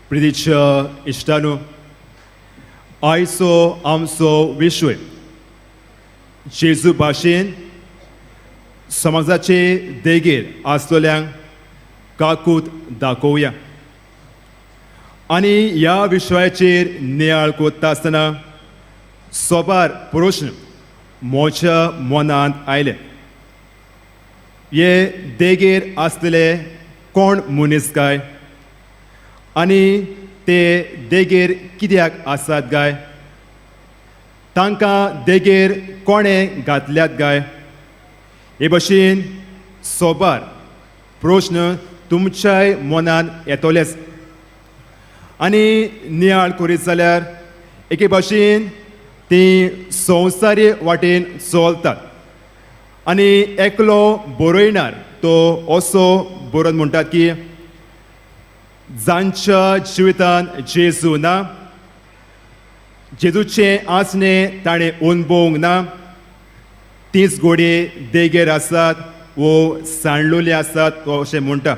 प्रितीच्या इश्टानू, आयचो आमचो विशय जेजू भाशेन समाजाचे देगेर आसतल्यांक काकूत दाखोवया. आनी ह्या विशयाचेर नियाळ करता आसतना सोबार प्रश्न म्हज्या मनांत आयले. हे देगेर आसलेले कोण मनीस काय आनी ते देगेर कित्याक आसात काय? तांकां देगेर कोणें घातल्यात काय? हे भशेन सोबार प्रश्न तुमच्याय मनान येतलेच. आनी नियाळ करीत जाल्यार एके भाशेन ती संवसारी वाटेन चलतात. आनी एकलो बरयणार तो असो बरोवन म्हणटात की जांच्या जिवितांत जेजू ना, जेजूचें आसणें ताणें अणभवूंक ना, तीच घोडये देगेर आसात वो सांडलोली आसात तो अशें म्हणटा.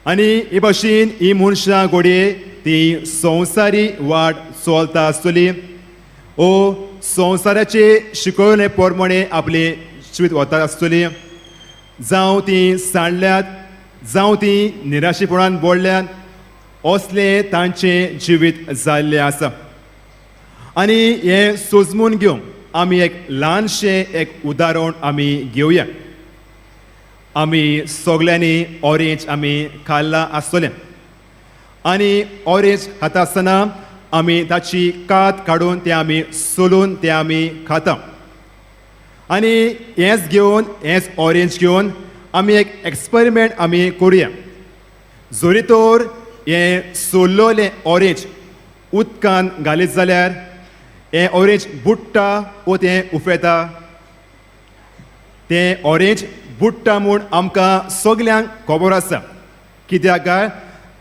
आनी हे भाशेन ही मनशां घोडये ती संवसारी वाट चलता आसतली ओ संवसाराचे शिकवणे प्रमाणे आपलें जिवीत वता आसतली. जावं ती सांडल्यात, जावं ती निराशेपणान बोडल्यात, असलें तांचें जिवीत जाल्लें आसा. आनी हें सोजमून घेवंक आमी एक ल्हानशें एक उदाहरण आमी घेवया. आमी सगल्यांनी ऑरेंज आमी खाल्लां आसतलें. आनी ऑरेंज खाता आसतना आमी ताची कात काडून तें आमी सोलून तें आमी खाता. आनी हेंच घेवन, हेंच ऑरेंज घेवन आमी एक एक्सपेरिमेंट आमी करुया. जरी तर हें सोल्लोलें ऑरेंज उदकान घालीत जाल्यार हें ऑरेंज बुडटा वो तें उफेता? तें ऑरेंज बुडटा म्हूण आमकां सगल्यांक खबर आसा. कित्याक काय?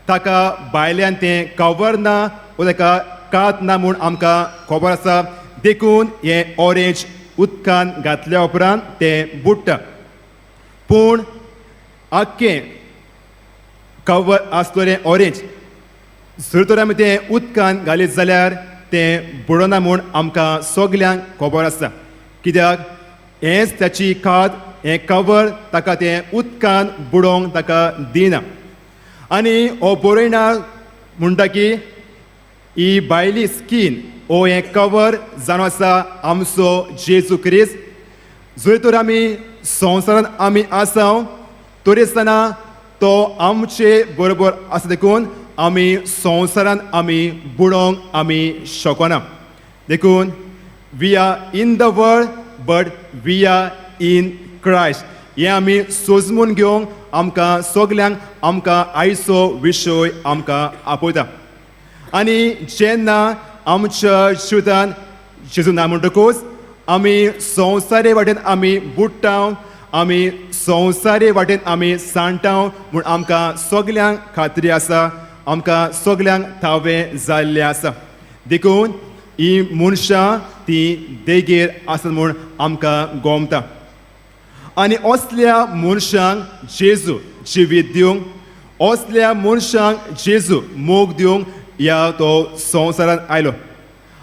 ताका भायल्यान तें कवर ना वो ताका कात ना म्हूण आमकां खबर आसा. देखून हें ऑरेंज उदकान घातल्या उपरांत तें बुडटा. पूण आख्खें कवर आसतलें ऑरेंज जर तर आमी तें उदकान घालीत जाल्यार तें बुडना म्हूण आमकां सगल्यांक खबर आसा. कित्याक? हेंच ताची कात, हें कवर ताका तें उदकान बुडोवंक ताका दिना. आनी हो बरयणार म्हणटा की ही भायली स्कीन ओ हें कवर जावन आसा आमचो जेजू क्रिस्त. जर तर आमी संवसारांत आमी आसा तरी आसतना तो आमचे बरोबर आसा, देखून आमी संवसारांत आमी बुडोवंक आमी शकना. देखून we are in the world but we are in Christ हें आमी सोजमून घेवंक आमकां सगल्यांक आमकां आयचो विशय आमकां आपयता. आनी जेन्ना आमच्या जिवितान जेजू ना म्हणटकूच आमी संवसारी वाटेन आमी बुडटा, आमी संवसारी वाटेन आमी सांडटा म्हूण आमकां सगल्यांक खात्री आसा, आमकां सगल्यांक थावें जाल्लें आसा. देखून ही मनशां ती देगेर आसात म्हूण आमकां गोमता. आनी असल्या मनशांक जेजू जिवीत दिवंक, असल्या मनशांक जेजू मोग दिवंक ह्या तो संवसारांत आयलो.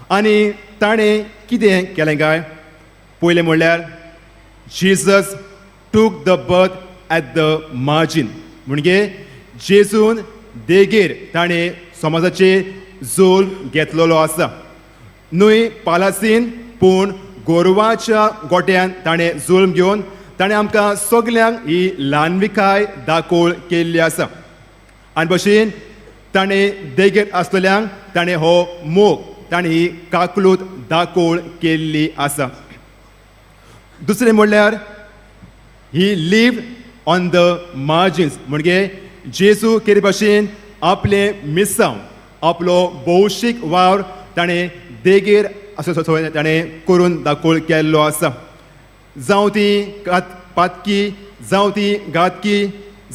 आनी ताणें कितें केलें काय? पयलें म्हणल्यार Jesus took the birth at the margin. म्हणजे जेजून देगेर ताणें समाजाचेर जोल घेतलेलो आसा. न्हय पालासीन पूण गोरवाच्या गोट्यान ताणें जुल्म घेवन ताणें आमकां सगल्यांक ही ल्हानविकाय दाखोळ केल्ली आसा. आनी भशेन ताणें देगेर आसतल्यांक ताणें हो मोग, ताणें ही काकलूत दाखोळ केल्ली आसा. दुसरें म्हणल्यार he live on the margins. म्हणजे जेजू केरे भाशेन आपलें मिसांव, आपलो भौशीक वावर ताणें देगेर असो ताणें करून दाखोळ केल्लो आसा. जावं ती पातकी, जावं ती घातकी,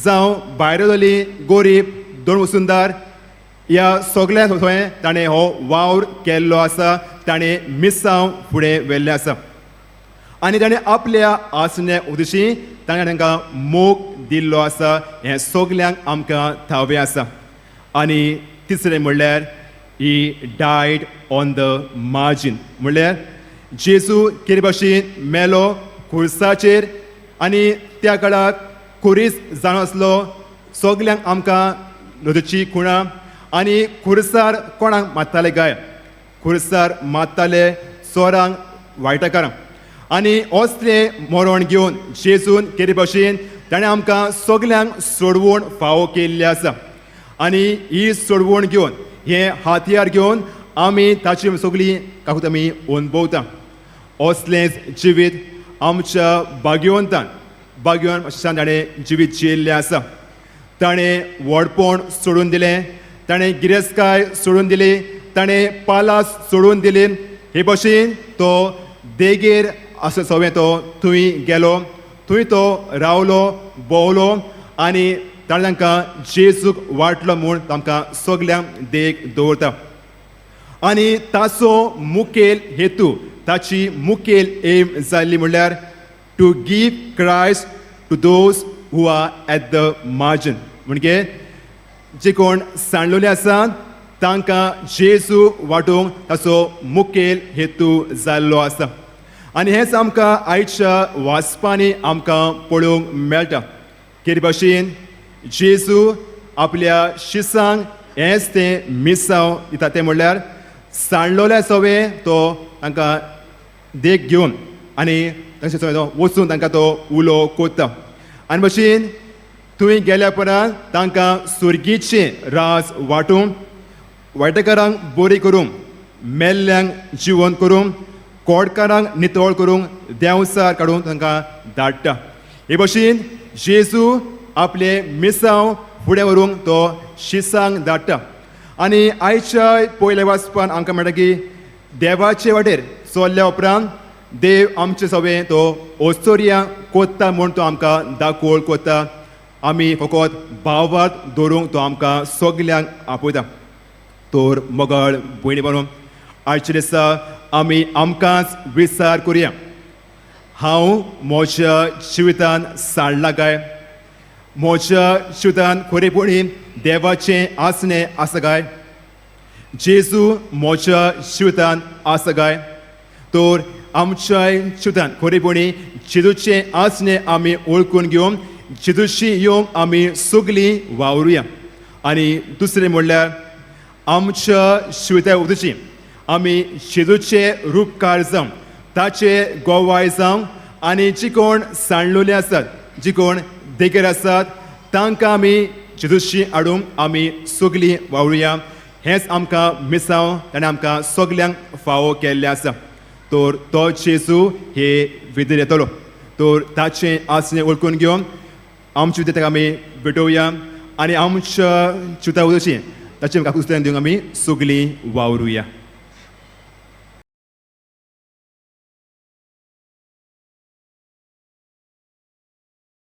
जावं भायर जाली गोरीब दोन वसुंदार, ह्या सगळ्या थंय ताणें हो वावर केल्लो आसा. ताणें मिसांव फुडें व्हेल्लें आसा. आनी ताणें आपल्या आसण्या उद्देशी ताणें तांकां मोग दिल्लो आसा हें सगल्यांक आमकां थावें आसा. आनी तिसरें म्हणल्यार he died on the margin, म्हणल्यार जेजू कितें भाशेन मेलो खुर्साचेर आनी त्या काळार खुरीस जावन आसलो सगल्यांक आमकां नदीची खुणां. आनी खुर्सार कोणाक मारताले काय? खुर्सार मारताले चोरांक, वायटकारांक. आनी असलें मरण घेवन जेजून केरे भाशेन ताणें आमकां सगल्यांक सोडवण फावो केल्ली आसा. आनी ही सोडवण घेवन, हें हातयार घेवन आमी ताची सगळीं काकूत आमी अणभवता. असलेंच जिवीत आमच्या भाग्यवंतान, भाग्यवंत अशें ताणें जिवीत जियेल्लें आसा. ताणें व्हडपण सोडून दिलें, ताणें गिरेस्तकाय सोडून दिली, ताणें पालास सोडून दिली. हे भशेन तो देगेर आसा सवें तो थंय गेलो, थंय तो रावलो, भोंवलो आनी ताणें तांकां जेजूक वाटलो म्हूण तांकां सगल्यांक देख दवरता. आनी ताचो मुखेल हेतू, ताची मुखेल एम जाल्ली म्हणल्यार to give Christ to those who are at the margin, म्हणजे जे कोण सांडलेले आसात तांकां जेजू वांटूंक ताचो मुखेल हेतू जाल्लो आसा. आनी हेंच आमकां आयच्या वाचपांनी आमकां पळोवंक मेळटा. कितें भाशेन जेजू आपल्या शिसांक हेंच तें मिसांव दिता, तें म्हणल्यार सांडलोल्या सवे तो तांकां देख घेवन आनी तांचे सवें तो वचून तांकां तो उलो कोत्ता. आनी भशेन थंय गेल्या उपरांत तांकां सुर्गीचें राज वांटूंक, वायटकारांक बरी करूंक, मेल्ल्यांक जिवन करूंक, कोडकारांक नितळ करूंक, देंवसार काडूंक तांकां धाडटा. हे भशेन जेजू आपले मिसांव फुडें व्हरूंक तो शिसांक धाडटा. आनी आयच्या पयल्या वाचपान आमकां मेळटा की देवाचे वाटेर चल्ल्या उपरांत देव आमचे सवें तो ओस्तोरिया कोत्ता म्हूण तो आमकां दाखोवळ कोत्ता. आमी फकत भावार्थ दवरूंक तो आमकां सगल्यांक आपयता. तर मोगाळ भयणी बाबा, आयच्या दिसा आमी आमकांच विचार करुया, हांव म्हज्या जिवितान सांडला काय? म्हज्या जिवितान खरेपणी देवाचें आसणें आसा काय? जेजू म्हज्या जिवितान आसा काय? तर आमच्या जिवितान खरेपणी जेजूचें आसणें आमी वळखून घेवन जेजूशी येवंक आमी सगळीं वावरुया. आनी दुसरें म्हणल्यार आमच्या जिविता उदची आमी जेजूचे रुपकार जावं, ताचे गोवाय जावं आनी जी कोण सांडलेले आसात, जी कोण देगेर आसात तांकां आमी जेजूशी हाडूंक आमी सगळीं वावरुया. हेंच आमकां मिसांव ताणें आमकां सगल्यांक फावो केल्लें आसा. तर तो जेजू हे विधीर येतलो, तर ताचें आसणें वळखून घेवन आमची ताका आमी भेटोवया आनी आमच्या जिविता उदची ताचें काकुसल्यान दिवंक आमी सगळीं वावरुया.